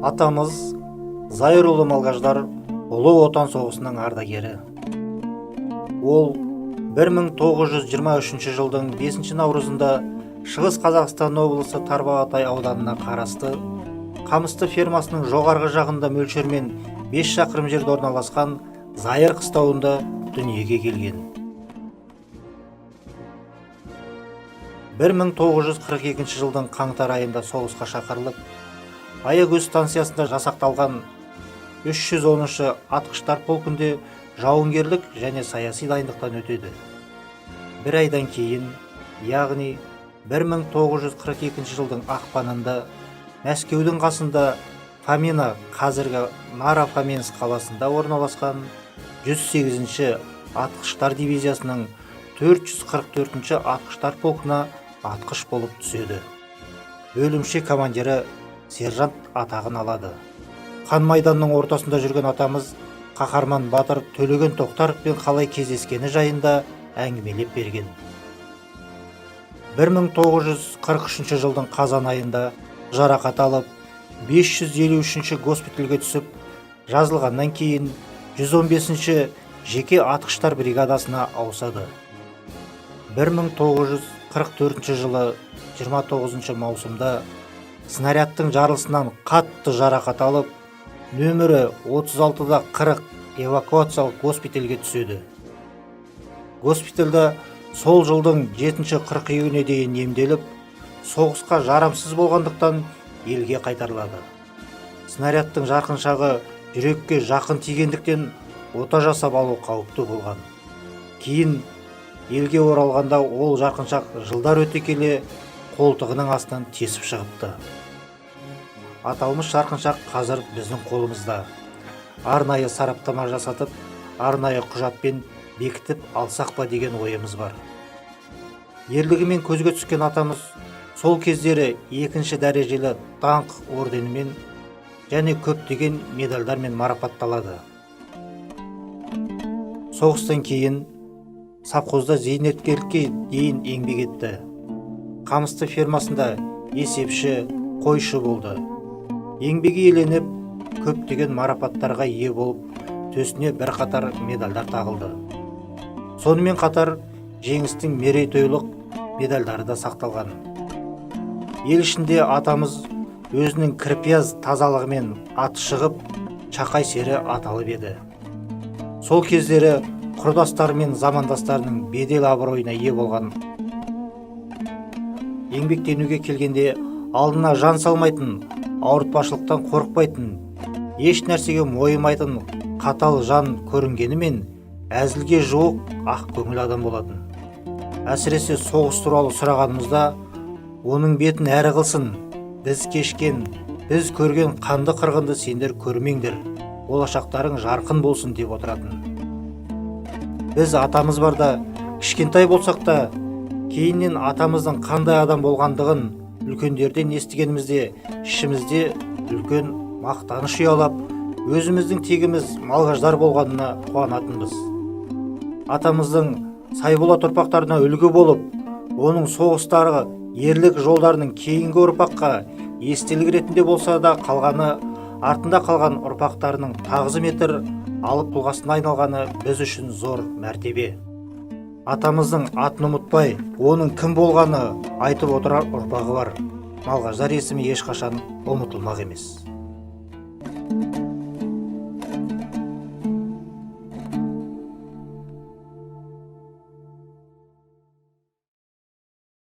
Атамыз Зайырұлы Малғаждар Ұлы Отан соғысының ардагері. Ол 1923 жылдың 5 наурызында Шығыс Қазақстан облысы Тарбағатай ауданына қарасты Қамысты фермасының жоғарғы жағында мөлшермен 5 шақырым жерде орналасқан Зайыр қыстауында дүниеге келген. 1942 жылдың қаңтар айында соғысқа шақырылып, Аягөз станциясында жасақталған 310-шы атқыштар полкінде жауынгерлік және саяси дайындықтан өтеді. Бір айдан кейін, яғни 1942 жылдың ақпанында Мәскеудің қасында Фомина, қазіргі Наро-Фоминск қаласында орналасқан 108-ші атқыштар дивизиясының 444-ші атқыштар полкына атқыш болып түседі. Бөлімше командирі сержант атағын алады. Қан майданның ортасында жүрген атамыз қаһарман батыр Төлеген Тоқтаровпен қалай кездескені жайында әңгімелеп берген. 1943 жылдың қазан айында жарақат алып, 553-ші госпитальге түсіп, жазылғаннан кейін 115-ші жеке атқыштар бригадасына ауысады. 1944 жылы 29 маусымда снарядтың жарылысынан қатты жарақат алып, нөмірі 36-да 40 эвакуациялық госпитальге түседі. Госпитальда сол жылдың 7 қыркүйегіне дейін емделіп, соғысқа жарамсыз болғандықтан елге қайтарылады. Снарядтың жарқыншағы жүрекке жақын тигендіктен ота жасап алу қауіпті болған. Кейін елге оралғанда ол жарқыншақ жылдар өте келе қолтығының астынан тесіп шығыпты. Аталмыш жарқыншақ қазір біздің қолымызда. Арнайы сараптама жасатып, арнайы құжатпен бекітіп алсақ па деген ойымыз бар. Ерлігімен көзге түскен атамыз сол кездері екінші дәрежелі даңқ орденімен және көптеген медальдармен марапатталады. Соғыстан кейін совхозда зейнеткерлікке дейін еңбек етті. Қамысты фермасында есепші, қойшы болды. Еңбегі еленіп, көптеген марапаттарға ие болып, төсіне бірқатар медальдар тағылды. Сонымен қатар жеңістің мерейтойлық медальдары да сақталған. Ел ішінде атамыз өзінің кірпияз тазалығымен аты шығып, Чақай сері аталып еді. Сол кездері құрдастары мен замандастарының бедел абыройына ие болған. Еңбектенуге келгенде алдына жан салмайтын, ауыртпашылықтан қорықпайтын, еш нәрсеге мойымайтын қатал жан көрінгенімен әзілге жуық ақ көңіл адам болатын. Әсіресе соғыс туралы сұрағанымызда, оның бетін әрі қылсын, біз кешкен, біз көрген қанды қырғынды сендер көрмеңдер, болашақтарың жарқын болсын деп отыратын. Біз атамыз барда кішкентай болсақ та, кейіннен атамыздың қандай адам болғандығын үлкендерден естігенімізде ішімізде үлкен мақтаныш ұялап, өзіміздің тегіміз малғаждар болғанына қуанатынбыз. Атамыздың Сайболат ұрпақтарына үлгі болып, оның соғыстағы ерлік жолдарының кейінгі ұрпаққа естелік ретінде болса да қалғаны, артында қалған ұрпақтарының тағзым етер алып тұлғасына айналғаны біз үшін зор мәртебе. Атамыздың атын ұмытпай, оның кім болғаны айтып отырар ұрпағы бар. Малғаждар есімі ешқашан ұмытылмақ емес.